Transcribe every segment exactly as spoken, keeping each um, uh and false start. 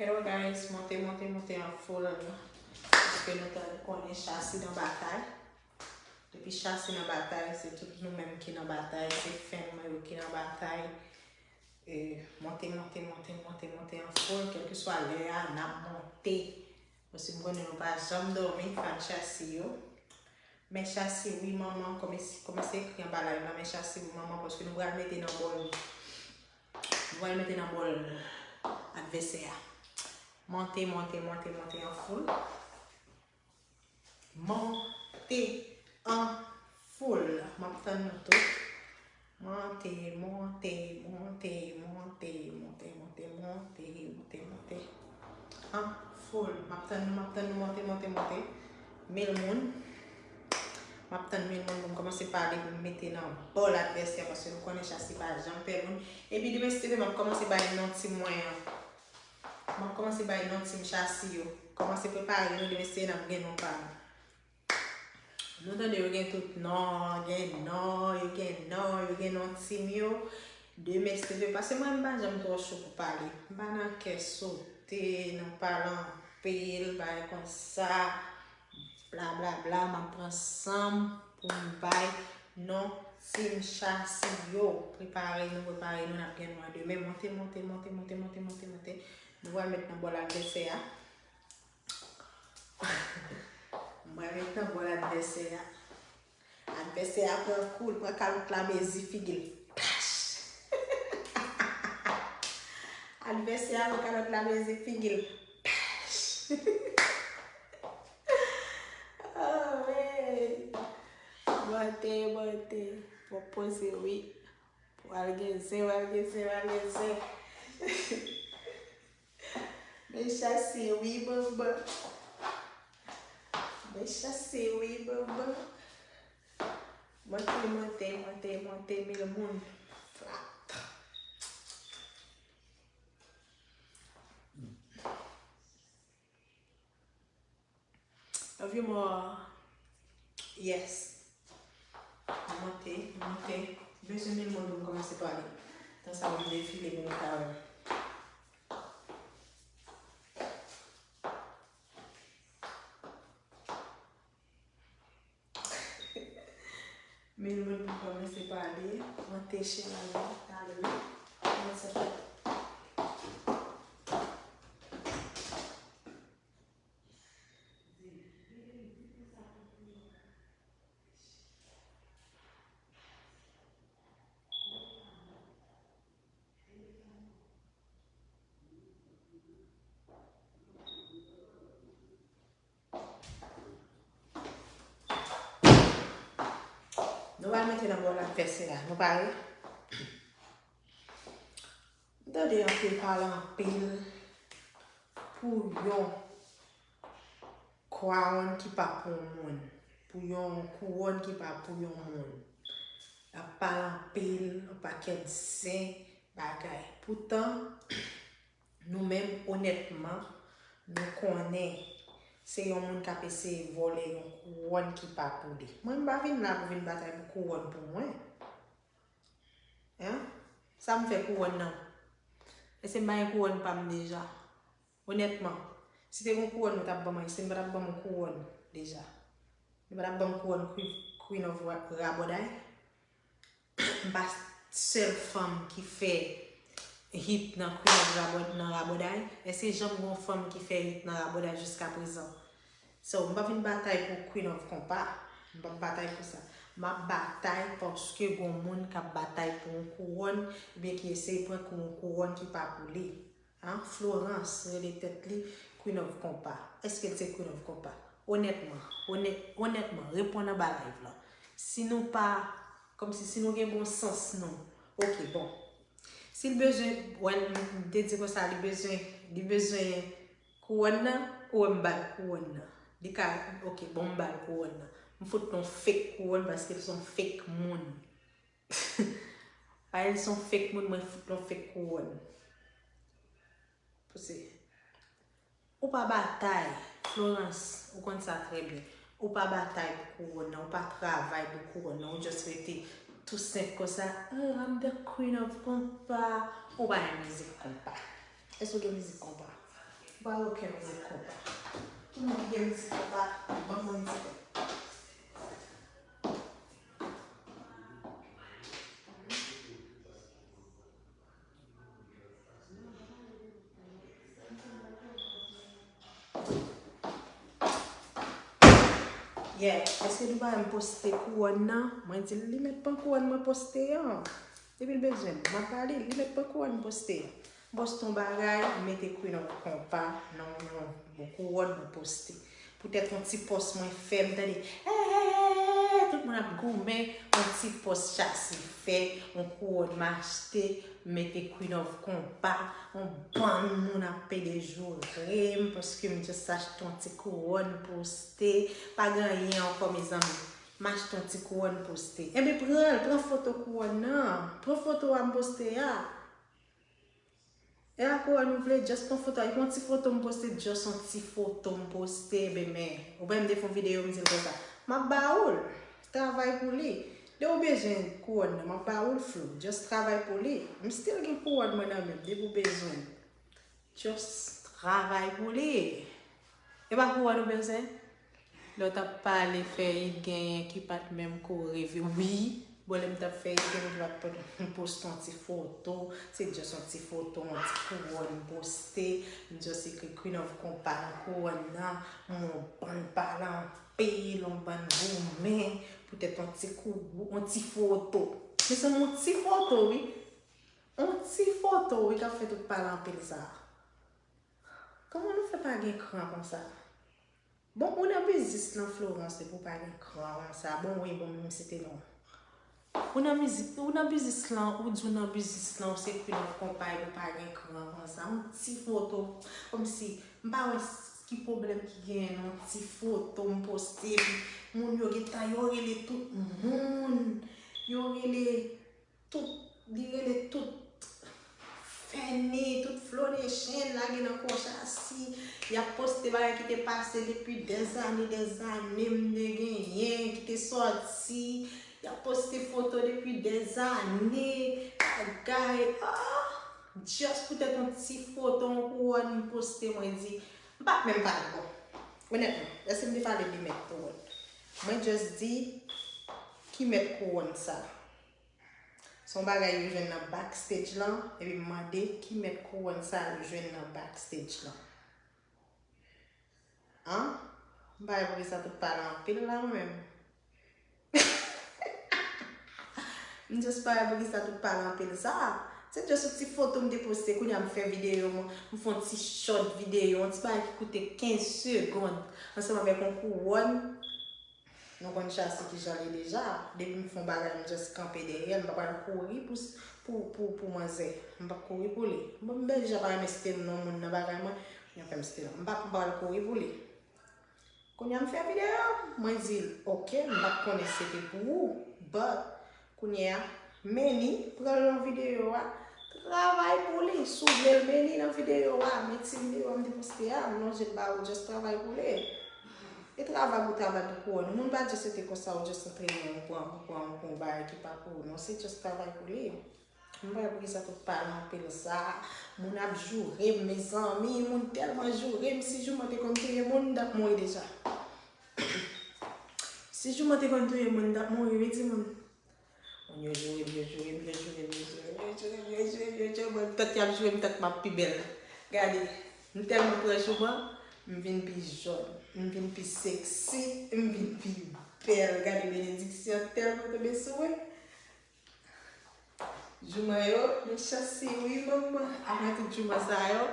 Hello guys, monte, monte, monte an foul. Paske nou ta konnen Chasi nan batay. Depi Chasi nan batay, se tout nou menm ki nan batay, se fan mwen yo ki nan batay. E, monte, monte, monte, monte, monte an foul, kèlkeswa lè a, n ap monte. Paske m konnen nou pa janm dòmi, fan Chasi yo. Men Chasi wi manman, kòmanse, kòmanse ekri anba live la, men Chasi wi manman, paske nou pral mete nan bòl. Nou pral mete nan bòl advèsè a. Monte, monte, monte, monte an foul. Monte an foul. M ap tann nou tou. Monte, monte, monte, monte, monte, monte, monte, monte, monte. An foul. M ap tann nou, m ap tann nou, monte, monte, monte. Mil moun. M ap tann mil moun pou m kòmanse pale, pou m mete nan bòl advèsè a, paske nou konnen Chasi pa janm pè moun. Epi demen si Dye vle, m ap kòmanse bay non tim mwen an. M ap kòmanse bay non tim Chasi yo. Kòmanse prepare nou, demen si Dye vle, n ap gen non pa nou. Nou tande yo gen tout non, gen non, yo gen non, yo gen non tim yo. Demen si Dye vle, paske mwen m pa janm twò cho pou pale. M pa nan kè sote, nan pale anpil, bagay konsa. Bla, bla, bla, m ap pran san m pou m bay non tim Chasi yo. Prepare nou, prepare nou, n ap gen nou an demen. Monte, monte, monte, monte, monte, monte, monte. Nou pral met nan bòl advèsè a. M pral met nan bòl advèsè a. Advèsè a pran kou, l pran kalòt la mezi figi l. Pach! Advèsè a pran kalòt la mezi figi l. Pach! Oh, wey. Monte, monte. Bon poze, wi. Pral gen zen, pral gen zen, pral gen zen. Men Chasi wi, banban. Men Chasi wi, banban. Monte, monte, monte, monte, mil moun. Flat. Love you more. Yes. Monte, monte. Bezwen mil moun pou m kòmanse pale. Tan sa, m defile pou nou ka wè. Mil moun pou kòmanse pale. Monte chen la, talè. Kòmanse pale. Nou pral mete nan bòl advèsè a. Nou pare? M tande anpil pale anpil pou yon kouwòn ki pa pou yon moun. Pou yon kouwòn ki pa pou yon moun. Y ap pale anpil, yon pakèt zen bagay. Poutan, nou menm, onètman, nou konnen se yon moun k ap eseye vòlè yon kouwòn ki pa pou li. Mwen, m pa vin la pou vin batay pou kouwòn pou mwen. Hein? Sa m fè kouwòn nan? Èske m pa gen kouwòn pa m deja? Onètman, si te gen kouwòn nou t ap ban mwen, èske m pa t ap ban mwen kouwòn deja? Nou pa t ap ban m kouwòn Queen, Queen of Ra-, Rabòday? M pa sèl fanm ki fè hit nan Queen of Rabòd-, nan Rabòday? Èske janm gon fanm ki fè hit nan Rabòday jiska prezan? So, m pa vin batay pou Queen of Konpa. M p ap batay pou sa. M ap batay paske gon moun k ap batay pou yon kouwòn, ebyen ki eseye pran kou-, yon kouwòn ki pa pou li. An, Florence rele tèt li Queen of Konpa. Èske l se Queen of Konpa? Onètman, onè-, onètman, reponn anba live lan. Si nou pa, kòmsi si nou gen bon sans nou. Ok, bon. Si l bezwen, wè, m te di konsa, li bezwen, li bezwen kouwòn nan, ou wè m ba l kouwòn nan. Li ka, ok, bon, m ba l kouwòn nan. M fout l yon fake kouwòn paske l se yon fake moun. Paske l se yon fake moun, mwen fout l yon fake kouwòn. Pouse. Ou pa batay, Florence, ou konn sa trè byen. Ou pa batay pou kouwòn nan, ou pa travay pou kouwòn nan, ou just rete tou senp konsa, "Oh, I'm the queen of konpa." Ou pa gen mizik konpa. Èske w gen mizik konpa? Ou pa wè okenn moun konpa. Ki moun ki gen mizik konpa? Ban mwen mizik. Yeah, èske nou pa wè m poste kouwòn nan? Mwen di l, li mèt pran kouwòn mwen poste an. Depi l bezwen m, m ap ba li l, li mèt pran kouwòn m poste an. M poste yon bagay, m mete Queen of Konpa nan yon bon kouwòn mwen poste. Poutèt yon ti pòs mwen fè, m tande, hey, hey, hey, hey, tout moun ap goumen, yon ti pòs Chasi fè, yon kouwòn m achte, m mete Queen of Konpa, yon bann moun ap pede joure m, paske m just achte yon ti kouwòn poste, pa gen anyen ankò, mezanmi. M achte yon ti kouwòn poste. Enben, pran l, pran foto kouwòn nan. Pran foto a m poste a. E a kouwòn ou vle, just pran foto a. Epi yon ti foto m poste, just yon ti foto m poste. Enben, men, ou wè m te fè yon videyo, m di l konsa. M ap ba ou l. Travay pou li. Lè ou bezwen kouwòn nan, m ap ba ou l, Flo. Just travay pou li. M still gen kouwòn mwen nan men m, depi ou bezwen l. Just travay pou li. E pa kouwòn ou bezwen? Lè w t ap pale fè it genyen ki pa t menm kore, wi. Bon, lè m t ap fè it genyen ki pa t pote yon ti foto, se just yon ti foto, yon ti kouwòn m poste. M just ekri Queen of Konpa nan kouwòn nan. M yon bann pale anpil, yon bann goumen, poutèt yon ti kou, yon ti foto. Men se yon ti foto, wi. Yon ti foto, wi, k ap fè tout pale anpil sa. Kòman nou fè pa gen kran konsa? Bon, ou nan biznis lan, Florence, epi w pa gen kran konsa. Bon, wi, bon, menm si te non. Ou nan mizik, ou nan biznis lan, ou di w nan biznis lan, ou se Queen of Konpa, epi w pa gen kran konsa. Yon ti foto, kòmsi, m pa wè s- ki pwoblèm ki genyen nan ti foto m poste, epi moun yo gentan, yo rele tout moun. Yo rele tout, li rele tout Fanny, tout Flo Nation lage nan kò Chasi. Y ap poste bagay ki te pase depi dèzane, dèzane m te genyen, ki te sòti. Y ap poste foto depi dèzane, bagay, ah, just poutèt yon ti foto, yon kouwòn m poste, mwen di, m pa t menm pale, bon. Onètman, èske m te pale de mèt kouwòn? Mwen just di, ki mèt kouwòn sa? Se yon bagay yo jwenn nan backstage lan, epi m mande ki mèt kouwòn sa yo jwenn nan backstage lan. An? M pa wè poukisa tout pale anpil la mwen menm. M just pa wè poukisa tout pale anpil sa. Se just yon ti foto m te poste, kounye a m fè videyo, m, m fè yon ti short videyo, yon ti bagay ki koute kenz segonn, ansanm avèk yon kouwòn. Nou konn Chasi kijan l ye deja. Depi m fè yon bagay, m just kanpe dèyè l. M pa pral kouri pou, pou, pou, pou manzè. M p ap kouri pou li. Bon, m deja pa renmen stil non moun nan bagay mwen. Yo fè m stil. M pa, m pa pral kouri pou li. Kounye a m fè videyo, mwen di l, ok, m pa t konnen se te pou ou. But, kounye a, Manny pran l nan videyo a, travay pou li. Si w vle l Manny nan videyo a, men ti videyo a m te poste a, m lonje l ba ou, just travay pou li. E travay pou travay pou kouwòn. Moun pa just rete konsa, ou just antre men, ou pran, ou pran, ou pran yon bagay ki pa pou ou. Non, se just travay pou li. M pa wè poukisa tout pale anpil sa. Moun ap joure m, mezanmi, moun tèlman joure m, si jouman te konn touye moun, m t ap mouri deja. Si jouman te konn touye moun, m t ap mouri, wi, timoun. Moun yo joure m, yo joure m, yo joure m, yo joure m, yo joure m, yo joure m, yo joure m. Mwen, tank y ap joure m, tank m ap pi bèl. Gade, m tèlman pran jouman, m vin pi jòn, m vin pi seksi, m vin pi bèl. Gade benediksyon tèlman tonbe sou mwen. Jouman yo, m chase wi, manman. Apre tout jouman sa yo,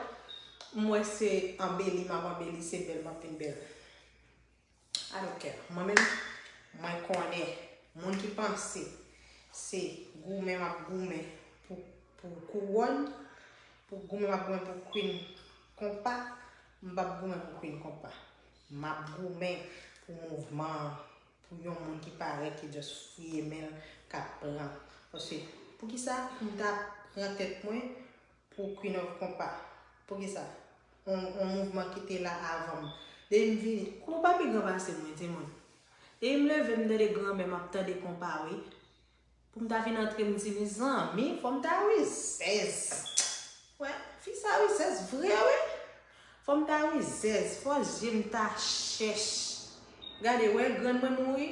m wè se anbeli m ap anbeli, se bèl m ap vin bèl. I don't care. Mwen menm, mwen konnen moun ki panse se goumen m ap goumen pou, pou kouwòn, pou goumen m ap goumen pou Queen Konpa, m p ap goumen pou Queen Konpa. M ap goumen pou mouvman an, pou yon moun ki parèt, ki just fouye men l, k ap pran. Paske, poukisa m ta pran tèt mwen pou Queen of Konpa? Poukisa? On, on mouvman ki te la avan m. Depi m vini, kou pa pi gran pase mwen, timoun. Depi m leve, m tande granmè m ap tande konpa, wi. Pou m ta vin antre, m di, mezanmi, fò m ta rizèz. Wè, fi sa rizèz vre, wi. Fò m ta rizèz, fò zye m ta chèch. Gade, wè grann mwen mouri.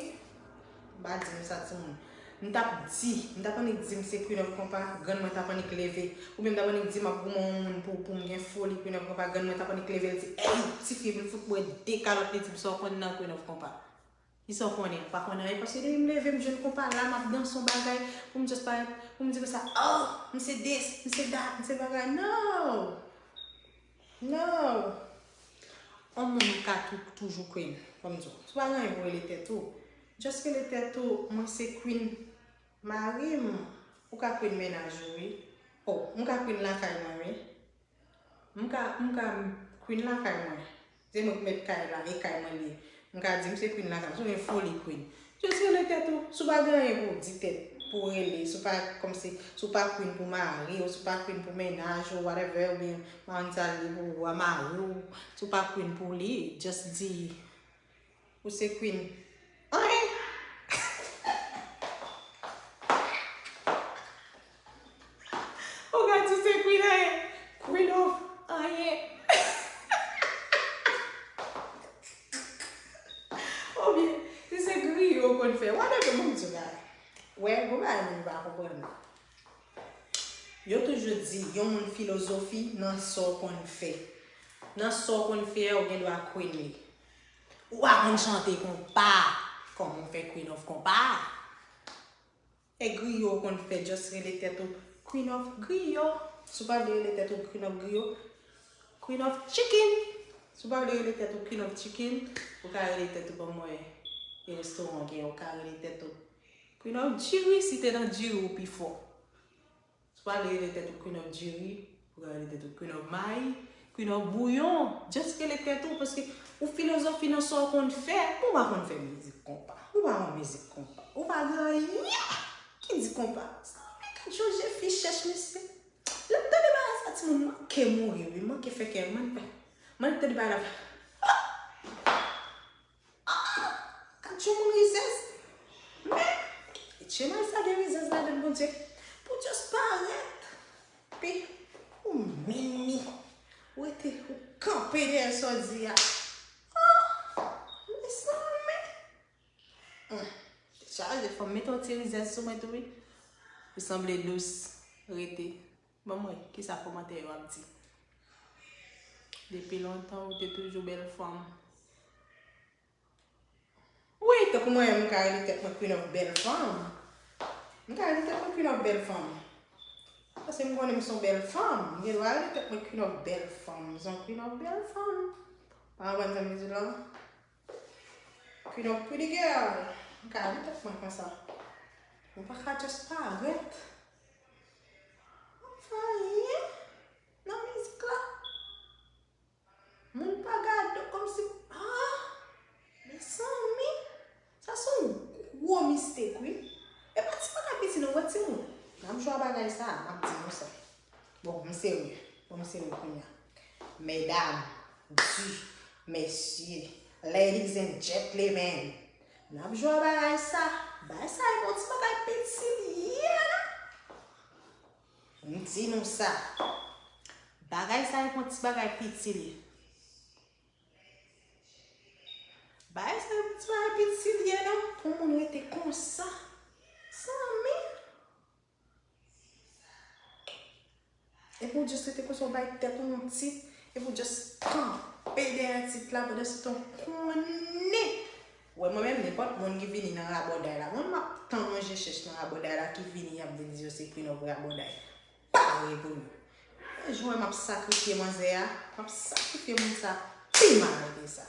M pa di nou sa, timoun. M t ap di, m t ap annik di m se Queen of Compas, grann mwen t ap annik leve. Oubyen m t ap annik di m ap goumen yon moun pou, pou m gen foli Queen of Compas, grann mwen t ap annik leve, l di, "Ey, tifi, vin fout mwen de kalòt," li di m sa w konn nan Queen of Compas. Li sa w konnen, ou pa konnen anyen, paske depi m leve, m jwenn Compas la, m ap danse yon bagay, pou m just parèt, pou m di konsa, "Oh, m se this, m se that, m se bagay." No! No! On moun ou ka tou, toujou Queen, fò m di w. Si w pa gen anyen pou rele tèt ou, just rele tèt ou, mwen se Queen mari m. Ou ka Queen mennaj ou, wi. Oh, m ka Queen lakay mwen, wi. M ka, m ka Queen lakay mwen. Se mwen ki mèt kay la, e kay mwen li ye. M ka di m se Queen lakay mwen. Si w gen foli Queen. Just rele tèt ou. Si w pa gen anyen pou w di tèt, pou w rele, si w pa, kòmsi, si w pa Queen pou mari w, si w pa Queen pou mennaj ou, whatever, oubyen, m pa konn sa l ye pou ou a mari w, si w pa Queen pou li, just di, ou se Queen. Anyen! Ou ka di se Queen anyen. Queen of anyen. Oubyen, si se griyo w konn fè, whatever, bon, m di w bagay. Wè, gon bagay moun pa konprann. Yo toujou di, yon moun filozofi nan sa w konn fè. Nan sa w konn fè a, ou gen dwa Queen li. Ou pa konn chante konpa. Kòman w fè Queen of Compas? E griyo w konn fè, just rele tèt ou Queen of Griyo. Si w pa vle rele tèt ou Queen of Griyo, Queen of Chicken. Si w pa vle rele tèt ou Queen of Chicken, ou ka rele tèt ou, ban m wè, e restoran w gen, ou ka rele tèt ou Queen of Diri, si te nan diri ou pi fò. Si w pa vle rele tèt ou Queen of Diri, ou ka rele tèt ou Queen of Mayi, Queen of Bouyon. Just rele tèt ou, paske ou filozofi nan sa w konn fè, ou pa konn fè mizik konpa. Ou pa yon mizik konpa. Ou pa gen anyen ki di konpa. Sa, men gad jan je fi chèch mesye. Lè m tande bagay sa, timoun, manke mouri, wi, manke fè kè, manke, manke tande bagay la. Ah! Gad yon moun rizèz. Men, etche may sa gen rizèz ladan l, Bondye. Pou just parèt. Pi, ou mimi. Ou rete, ou kanpe dèyè sa w di a. Oh, mezanmi. Hum. Chaje, fò m mete yon ti rizèz sou mwen tou, wi. Ou sanble dous. Rete. Ban m wè, kisa kòmantè yo ap di. Depi lontan, ou te toujou bèl fanm. Wi, tankou mwen menm, m ka rele tèt mwen Queen of Bèl Fanm. M ka rele tèt mwen Queen of Bèl Fanm. Paske m konnen m se yon bèl fanm. M gen dwa rele tèt mwen Queen of Bèl Fanm. M se yon Queen of Bèl Fanm. Pa konprann sa m vle di la? Queen of Pretty Girl. M ka rele tèt mwen konsa. M pa ka just parèt. M pa fè anyen nan mizik la. Moun pa gade w kòmsi, ah, mezanmi, sa se yon gwo mistake, wi. E pa ti bagay piti non, wè timoun. N ap jwe a bagay sa, m ap di nou sa. Bon, m serye. Bon, m serye kounye a. Medam, di, mesye, ladies and gentlemen, n ap jwe a bagay sa. Bagay sa e pa yon ti bagay piti li ye, non. M di nou sa. Bagay sa e pa yon ti bagay piti li ye. Bagay sa e pa yon ti bagay piti li ye, non. Pou moun rete konsa. Zanmi. Epi w just rete konsa, w bay tèt ou yon tit, epi w just kanpe dèyè tit la, pandan se tan w konnen. Wè, mwen menm, nenpòt moun ki vini nan rabòday la, mwen, m ap tann yon je chèch nan rabòday la ki vini, y ap vin di yo se Queen of Rabòday. Pare pou yo. E jou wè m ap sakrifye manzè a, m ap sakrifye moun sa pi mal ke sa.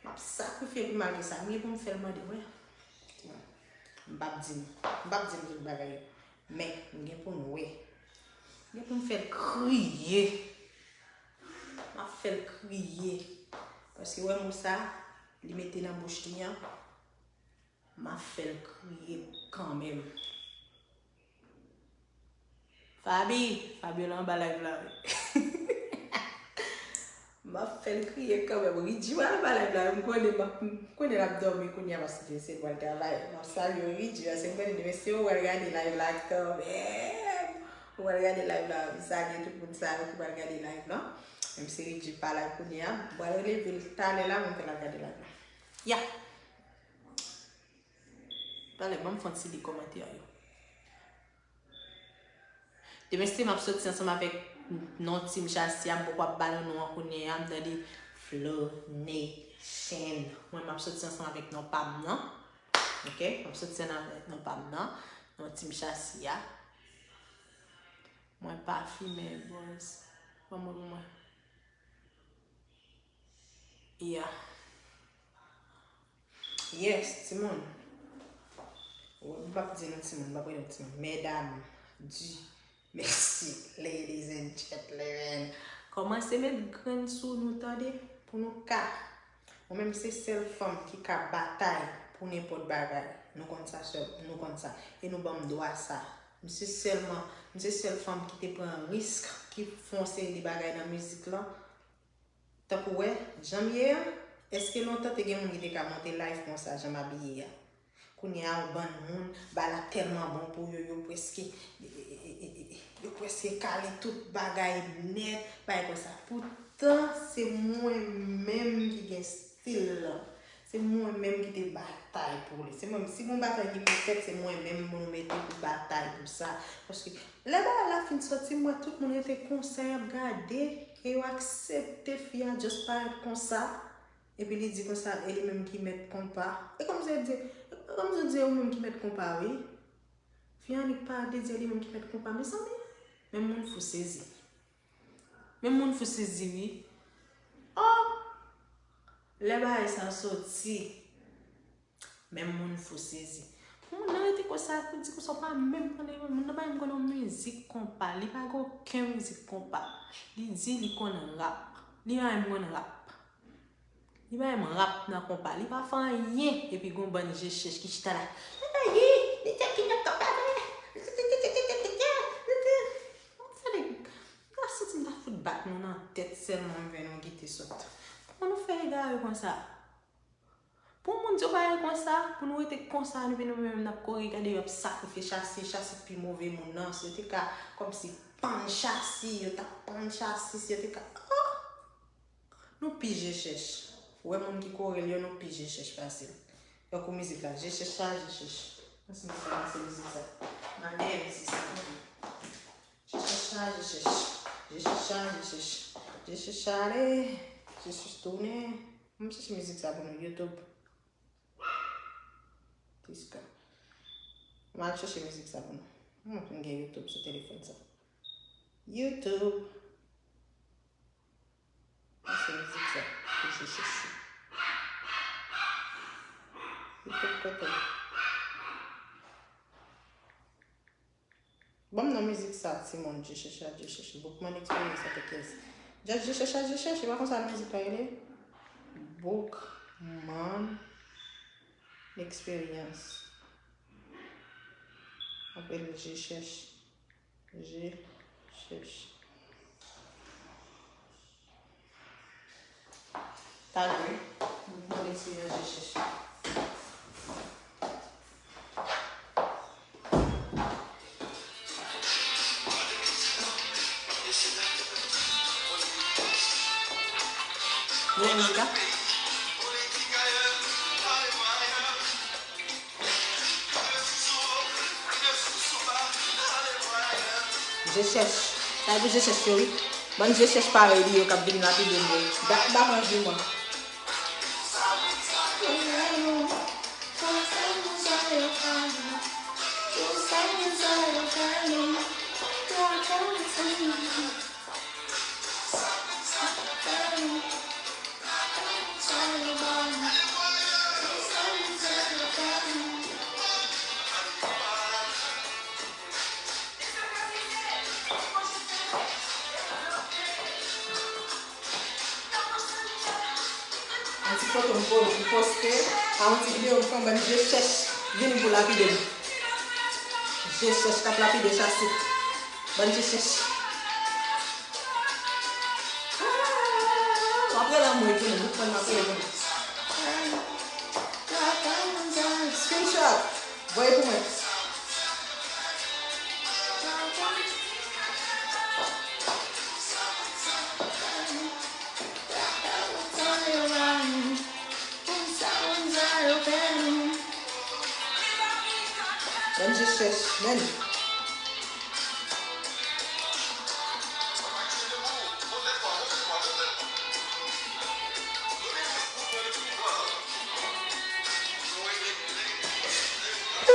M ap sakrifye l pi mal ke sa. M gen pou m fè l mande, wè. M p ap di nou. M p ap di nou tout bagay yo. Men, m gen pou m wè. M gen pou m fè l kriye. M ap fè l kriye. Paske wè mo sa, li mete nan bouch li an. M ap fè l kriye kanmenm. Faby, Fabiola anba live la, wi. M ap fè l kriye kanmenm. Ridji pral anba live la, wi. M konnen, m ap, m konnen l ap dòmi kounye a paske se l pral travay. M ap salye w, Ridji, paske m konnen demen se ou pral gade live la kanmenm. Ou pral gade live la, wi. Salye tout moun sa yo ki pral gade live la. Menm si Ridji pa la kounye a, m pral rele l talè la, mwen fè l ap gade la. Ya. Talè, ban m fè yon ti li kòmantè yo. Demen se m ap soti ansanm avèk non Team Chassi a, m poko ap ba nou non an kounye a, m tande Flow Nation. Mwen m ap soti ansanm avèk non pa m nan. Ok, m ap soti ansanm avèk non pa m nan. Non Team Chassi a. Mwen pa fimen, bòz. Ban mwen pou mwen. Yeah. Yes, timoun. M p ap di nou timoun, m p ap rele nou timoun. Medam, di, mèsi, ladies and gentlemen. Kòmanse met grenn sou nou, tande, pou nou ka. Mwen menm, se sèl fanm ki ka batay pou nenpòt bagay. Nou konn sa, sè, nou konn sa. E nou ban m dwa sa. M se sèlman, m se sèl fanm ki te pran risk, ki fè yon seri de bagay nan mizik lan. Tankou wè, jan m ye a, èske lontan te gen moun ki te ka monte live konsa, jan m abiye a? Kounye a, yon bann moun, bagay la tèlman bon pou yo, yo prèske, yo prèske kale tout bagay nèt, bagay konsa. Poutan, se mwen menm ki gen stil lan. Se mwen menm ki te batay pou li. Se mwen, si gon batay ki pou fèt, se mwen menm pou nou mete pou batay pou sa. Paske lè bagay la fin soti, m wè tout moun rete konsa, y ap gade, e yo aksepte fi a just parèt konsa. Epi li di konsa, e li menm ki mèt konpa. E kòmsi yo di, e kòmsi yo di, e ou menm ki mèt konpa, wi. Fi a annik parèt, li di, e li menm ki mèt konpa. Mezanmi, menm moun fou sezi. Menm moun fou sezi, wi. Oh! Lè bagay sa soti, menm moun fou sezi. Moun nan rete konsa, pou di konsa, w pa menm konnen, moun nan pa menm konnen yon mizik konpa. Li pa gen okenn mizik konpa. Li di li konn rap. Li pa menm konn rap. Li pa menm rap nan konpa. Li pa fè anyen. Epi gon bann je chèch ki chita la. Li te ki nan konpa. Mwen santi m ta fout bat nou nan tèt sèlman m vè nou kite sòt. Kòman nou fè egare konsa? Pou moun di yo bagay konsa, pou nou rete konsa, epi nou menm n ap kore, gade yo ap sakrifye Chassi, Chassi pi move moun nan, si yo te ka, kòmsi, pann Chassi, yo t ap pann Chassi, si yo te ka, oh! Nou pi je chèch. Ou wè moun ki kore l yo, nou pi je chèch pase l. Tankou mizik la, je chèch sa, je chèch. Mwen si mwen fè pase mizik sa. Mwen dèyè mizik sa. Je chèch sa, je chèch. Je chèch sa, je chèch. Je chèch sa ale. Je chèch tounen. M chèche mizik sa pou nou. YouTube. Diska. M al chèche mizik sa pou nou. M gen YouTube sou telefòn sa. YouTube. Pase mizik sa pou je chèche. Li pot kote. Ban m non mizik sa, timoun, je chèche a, je chèche. Boukman Experience avèk kiyès? Just je chèche a, je chèche. E pa konsa mizik la rele? Boukman Experience. Apre l je chèche. Je chèche. Talè, nou pran eksperyans je chèche. Mwen menm ka. Je chèche. Sa e pou je chèche yo, wi. Bann je chèche parèy li yo k ap vin lapide m yo. Dat m pa pran jou mwen. Yon ti foto m po-, m poste, a yon ti videyo m fè, yon bann je chèche vini pou lapide m. Je chèche k ap lapide Chassi. Bann je chèche. W ap rele anmwe tounen, nou konn m ap rele tounen. Screenshot. Voye pou mwen. Menm je chèch, menm.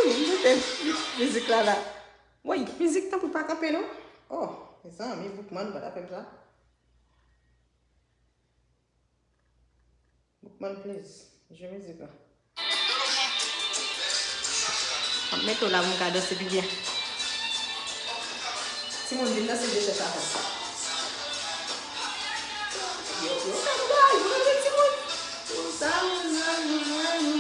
Wi, m te mizik la la. Woy, mizik tanpri pa kanpe non. Oh, mezanmi, Boukman pa ta fè m sa. Boukman, please, jwe mizik la. M ap mete w la pou m ka danse pi byen. Timoun, vin danse je chèch avè m. Yo, yo, sa nou bay, yo, yo, timoun. Sa nou bay, nou bay, nou.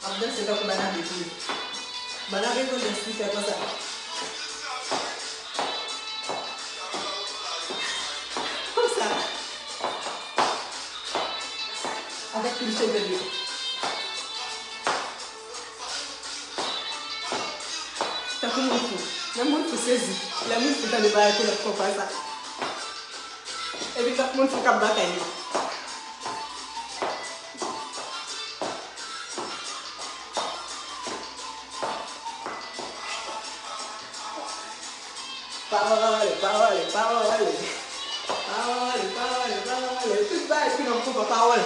Ap danse tankou Banabe tou. Banabe konn dans li fè konsa. Konsa. Avèk pil cheve l yo. Tankou moun fou. Menm moun fou sezi. Lè moun fou tande bagay kolòt konpa sa. Epi lòt moun fou k ap batay li. Pawòl, pawòl, pawòl. Pawòl, pawòl, pawòl. Tout bagay ki nan konpa pawòl.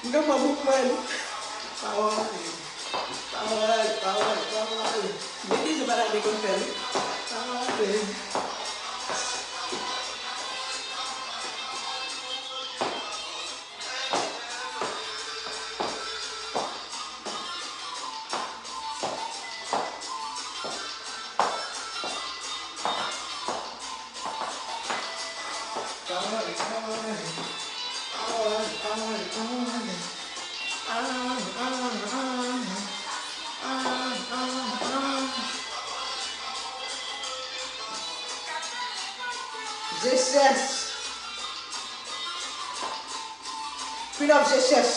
M gen fò boukman. Pawòl. Pawòl, pawòl, pawòl. Mete je pa ta de konn fè l. Pawòl. Je chèch. Pin ap je chèch.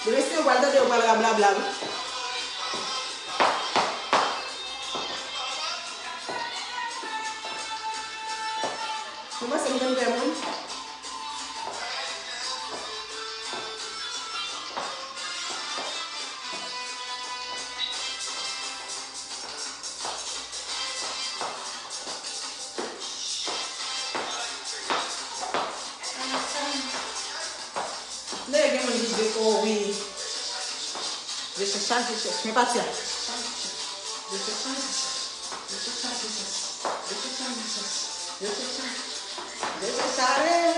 Demen si yo pral tande, yo pral rablabla wi. Nou panse m konn fè moun? Lè gen moun ki di, oh wi. Je chèch, je chèch. Men pati a. Je chèch, je chèch. Je chèch, je chèch. Je chèch, je chèch. Je chèch, je chèch. Je chèch, je chèch.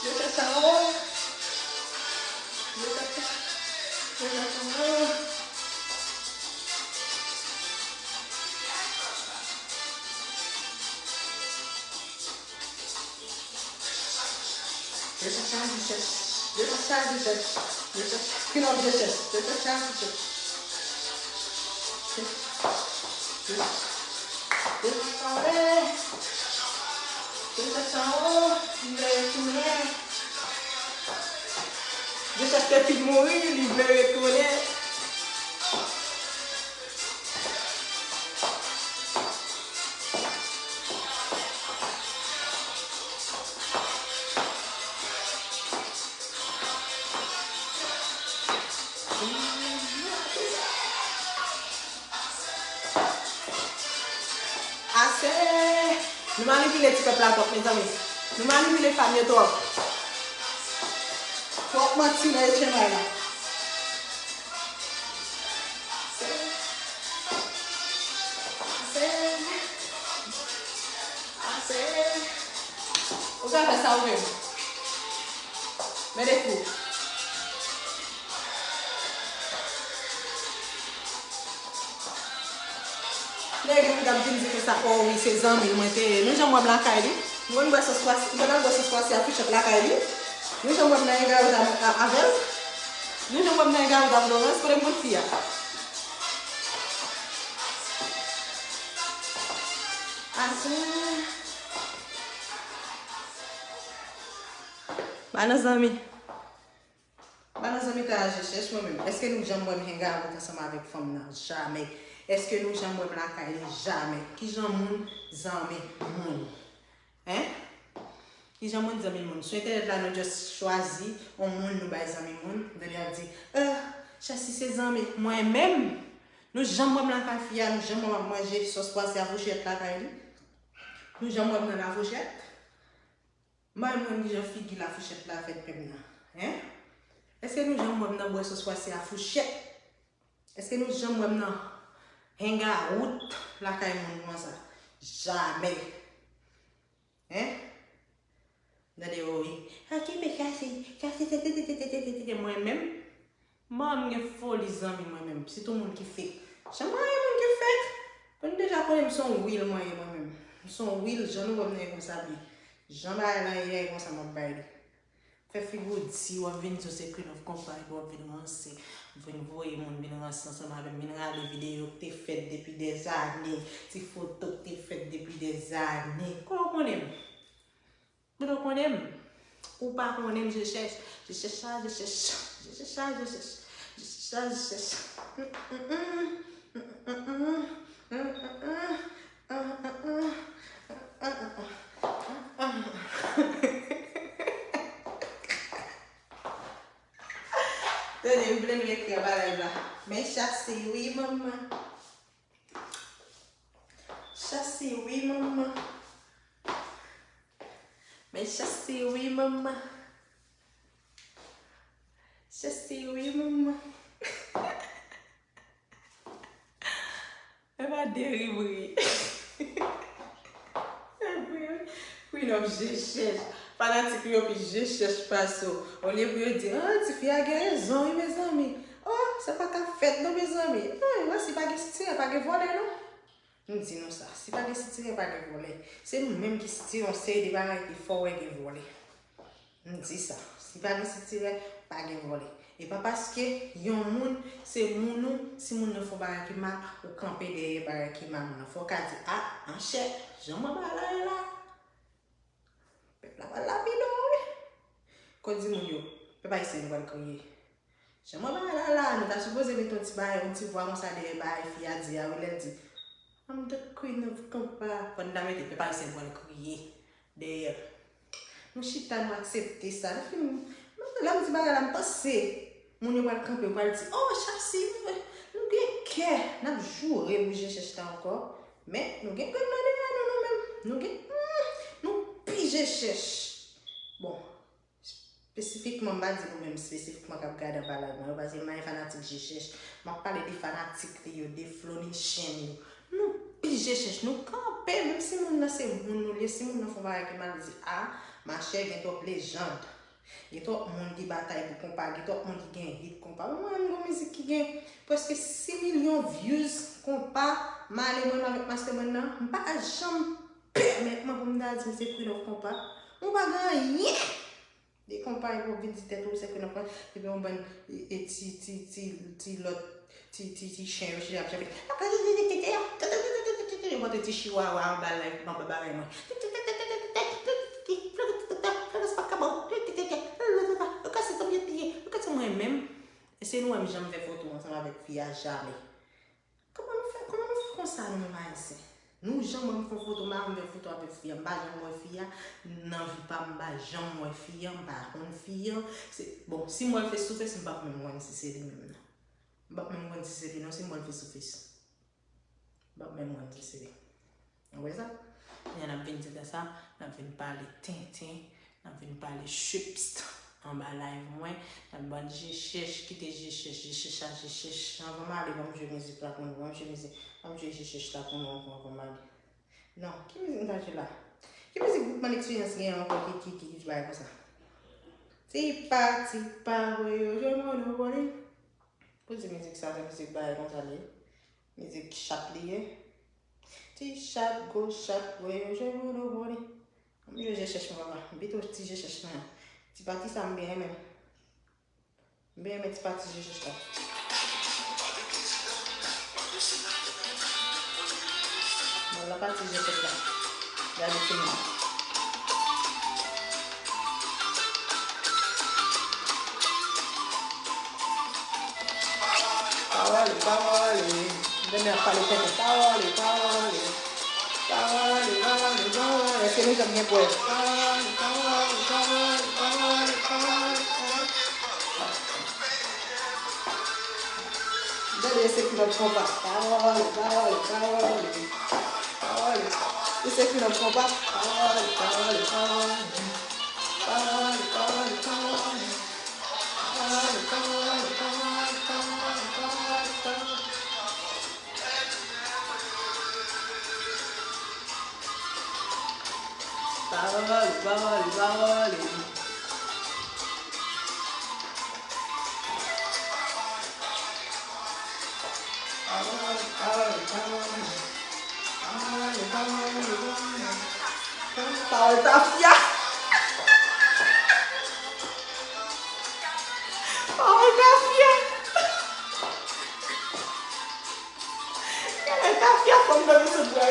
Je chèch, oh. Je chèch, je chèch, oh. Je chèch, je chèch. Je chèch, je chèch. Je chèch, pin ap je chèch. Je chèch, je chèch. Je chèch anlè. Je chèch anwo. M vle retounen. Je chèch te fin mouri, li vle retounen. Ase! Nou manipile ti pèp la twòp, mezanmi. Nou manipile fanm yo twòp. Twòp manti nan etchenay la. Ase! Ase! Ase! Ou ka fè sa ou menm. Men de kou. Lè gen moun k ap vin di konsa, o wi, se zanmi l mwen te ye. Nou janm wè m lakay li? M konn bwè sòs pwasi, m konn al bwè sòs pwasi a Fichòt lakay li. Nou janm wè m nan yon gayòt a, a, avè l? Nou janm wè m nan Engawout a Florence, kote m konn fi a? Ase. Ba nan zanmi. Ba nan zanmi ta a je chèch mwen menm. Èske nou janm wè m Engawout ansanm avèk fanm nan? Jamè. Èske nou janm wè m lakay li? Jamè. Kijan moun zanmi moun? Hein? Kijan moun zanmi moun? Sou entènèt la, nou just chwazi yon moun nou bay zanmi moun. Ou tande y ap di, ah, Chassi se zanmi mwen menm. Nou janm wè m lakay fi a, nou janm wè m ap manje sòs pwase a fouchèt lakay li. Nou janm wè m nan lafouchèt. Mwen menm kijan figi lafouchèt la fèt menm nan. Hein? Èske nou janm wè m nan bwè sòs pwase a fouchèt? Èske nou janm wè m nan Engawout lakay moun konsa? Jamè. Hein? Gade yo wi. Sa ki fè Chassi, Chassi se te te te te te te te te mwen menm. Mwen m gen foli zanmi mwen menm. Sitou moun ki fake. Janm pa gen moun ki fake. Bon, nou deja konnen m se yon real mwen ye mwen menm. M se yon real, jan nou wè m nan e konsa byen. Jan bagay lan ye a, e konsa m ap bay li. Fè figi w di, w ap vin di w se Queen of Konpa, epi w ap vin ranse. W ap vin voye moun vin ranse ansanm avè m, vin rale videyo ki te fèt depi dèzane, ti foto ki te fèt depi dèzane. Kòman w konnen m? Kòman w konnen m? Ou pa konnen m, je chèch, je chèch sa, je chèch, je chèch sa, je chèch, je chèch sa, je chèch. Tande, m vle nou ekri anba live la. Men Chassi wi, manman. Chassi wi, manman. Men Chassi wi, manman. Chassi wi, manman. E pa de ri m ri. Queen of je chèch. Fanatik li yo pi je chèch pase w. Olye pou yo di, ah, tifi a gen rezon wi, mezanmi. Oh, sa pa ka fèt non, mezanmi. Ah, wè, si pa gen sitirè, pa gen vòlè non. M di nou sa, si pa gen sitirè, pa gen vòlè. Se nou menm ki sitire yon seri de bagay ki fè w wè gen vòlè. M di sa, si pa gen sitirè, pa gen vòlè. E pa paske yon moun se moun ou, si moun nan fè yon bagay ki mal, ou kanpe dèyè bagay ki mal moun nan. Fò w ka di, ah, monchè, jan mwen bagay la ye la, pèp la pral lapide w wi. Kòm di moun yo, pèp ayisyen nou pral kriye. Jan mwen bagay la la, nou ta sipoze mete yon ti bagay, yon ti vwa konsa dèyè bagay fi a di a wi, lè l di, I'm the queen of konpa. Fò n ta mete pèp ayisyen pral kriye dèyè. Nou chita, nou aksepte sa. Nou fin, lè m di bagay la, m panse moun yo pral kanpe, yo pral di, oh, Chassi, nou gen kè, n ap joure pou je chèch la ankò. Men, nou gen grenn nan dèyè nou, nou menm. Nou gen, hmm, nou pi je chèch. Bon, espesifikman, m pa di nou menm espesifikman k ap gade anba live mwen yo, paske m pa gen fanatik je chèch. M ap pale de fanatik li yo, de Flonnie Chen yo. Nou pi je chèch, nou kanpe, menm si moun nan se moun nou li ye, si moun nan fè yon bagay ki mal, nou di, a, machè, gen twòp lejand. Gen twòp moun ki batay pou konpa, gen twòp moun ki gen hit konpa. Mwen, m gon mizik ki gen prèske sis milyon views konpa, m ale mwen avèk mastermind nan, m pa janm pèmèt mwen pou m ta di m se Queen of Konpa. Ou pa gen anyen de konpa epi w vin di tèt ou se Queen of Konpa, epi yon bann e, e ti, ti, ti, ti lòt, ti, ti, ti chen yo chita ap chante. Yo pote ti chiwawa anba live, anba bagay mwen. Florence pa ka bon. Yo kase tanbyen piye. Yo kase mwen menm. Èske nou wè m janm fè foto ansanm avèk fi a? Jamè. Kòman nou fè, kòman nou fè konsa nou menm ayisyen? Nou janm wè m fè yon foto, m pa janm fè foto avèk fi a, m pa janm wè fi a, nan vi pa m, m pa janm wè fi a, m pa konn fi a. Se, bon, si m wè l face to face, m p ap menm konn si se li menm nan. M p ap menm konn si se li non, si m wè l face to face. M p ap menm konn si se li. Ou wè sa? Kounye a n ap vin di sa, n ap vin pale tenten, n ap vin pale chipst anba live mwen, n ap bann je chèch, kite je chèch, je chèch a je chèch. Anvan m ale, ban m jwe mizik la pou nou, ban m jwe mizik, ban m jwe je chèch la pou nou ankò anvan m ale. Non, ki mizik m ta jwe la? Ki mizik Boukman Experience gen ankò ki, ki, ki, ki bagay konsa? Tipa, tipa, voye yo jwe Monopoly. Poze mizik sa, se mizik bagay konsa li ye. Mizik chat li ye. Ti chat, gwo chat, voye yo jwe Monopoly. Ann jwe je chèch mwen papa. M pito ti je chèch mwen an. Ti pati sa m byen renmen. M byen renmen ti pati je chèch la. Bon, la pati je chèch la. Gade timoun. Pawòl, pawòl. Dènye ap pale tenten. Pawòl, pawòl. Pawòl, pawòl, pawòl. Èske nou janm gen pwèv? Pawòl, pawòl, pawòl, pawòl, pawòl, pawòl. Gade se ki lòt konpa. Pawòl, pawòl, pawòl. Pawòl. Se ki lòt konpa. Pawòl, pawòl, pawòl. Pawòl, pawòl, pawòl. Pawòl, pawòl, pawòl, pawòl, pawòl, pawòl. Pawòl, pawòl, pawòl. Pawòl, pawòl, pawòl. Pawòl, pawòl, pawòl. Pawòl tafya. Pawòl tafya. Gade tafya fanm nan ki sot bwè.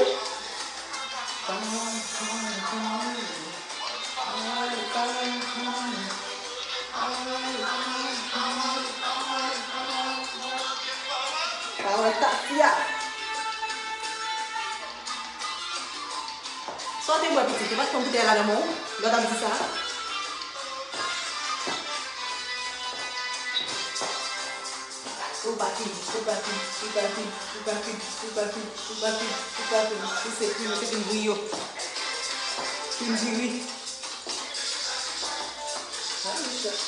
Pawòl tafya. Sa w te bwè pitit, ou pa t konn poutèy la nan men w lè w t ap di sa? Ou pa fin, ou pa fin, ou pa fin, ou pa fin, ou pa fin, ou pa fin, ou pa fin. Ou se fin, ou se fin griyo. Fin diri. Sa richès.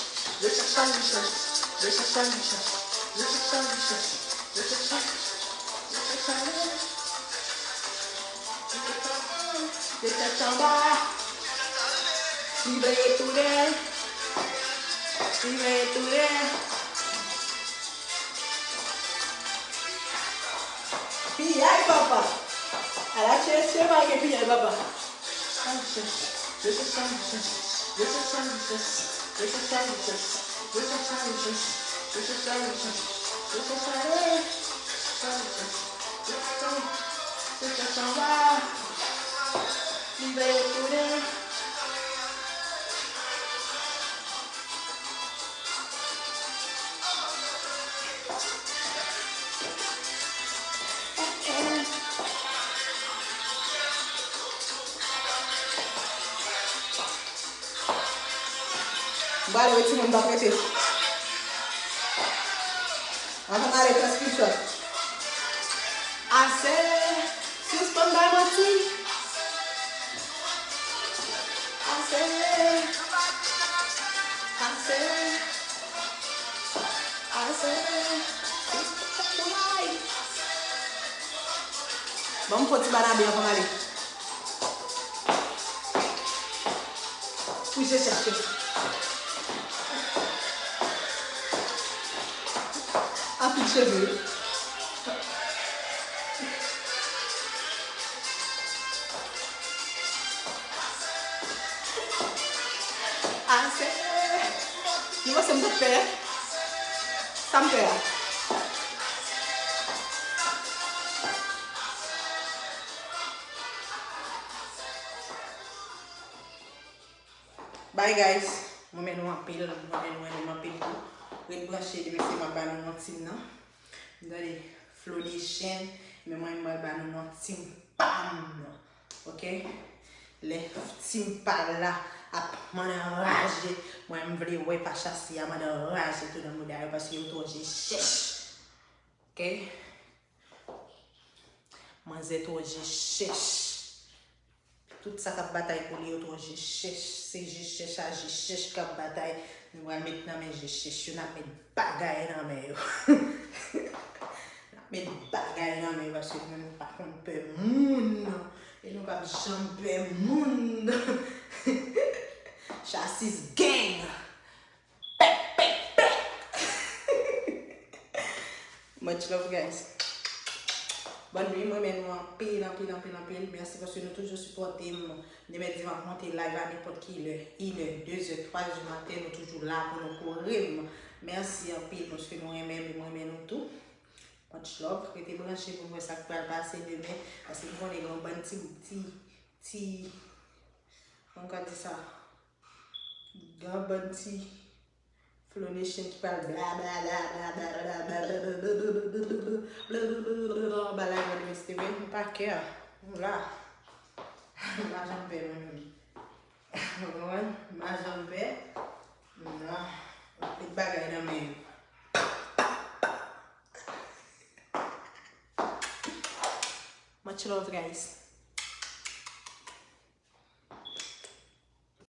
Je cherche la richesse. Je cherche la richesse. Je cherche la richesse. Je cherche la richesse. Je cherche la richesse. Desann anba. Li vle tounen. Li vle tounen. Piyay papa. Ala chèche pa gen piyay papa. M prale wi timoun, m p ap rete. Ann ale, transkripsyon. Ase, sispann bay manti. Ase, ase, ase, sispann bay manti. Ban m fon ti banabe anvan m ale. Pou je chèche. Anpil cheve wi. Ase. Nou panse m t ap pè? Sa m pè a? Bye guys, mwen renmen nou anpil, mwen renmen nou, renmen nou anpil tou. Ret branche, demen se m ap ba nou non tim nan. Gade, Flo Dechaine, men mwen m pral ba nou non tim pa m nan. Oke? Lè tim pa la ap mande anraje, mwen m vle wè pa chasi a mande anraje tou nan mouda yo paske yo twò je chèch. Oke? Manzè twò je chèch. Tout sa k ap batay pou li yo twò je chèch. Se je chèch a je chèch k ap batay. Nou pral met nan men je chèch yo, n ap met bagay nan men yo. N ap met bagay nan men yo paske nou menm nou pa konn pè moun. E nou p ap janm pè moun. Chasis gang! Pèk, pèk, pèk! Much love, guys. Bòn nwi, mwen renmen nou anpil, anpil, anpil, anpil. Mèsi paske nou toujou sipòte m. Demen di m ap monte live a nenpòt ki lè. Inè, dezè, twazè di maten, nou toujou la pou nou kouri m. Mèsi anpil paske nou renmen m, mwen renmen nou tou. Much love. Rete branche pou n wè sa k pral pase demen. Paske nou konnen gen yon bann ti, ti, ti, kòman ka di sa? Gen yon bann ti Flow Nation ki pral bla bla bla bla bla bla bla bla bla bla bla bla bla bla bla bla. Mwen pa kè. Mwen la. Mwen pa janm pè mwen menm. Ou konprann? Mwen pa janm pè. Non. Met bagay nan men yo. Much love, guys.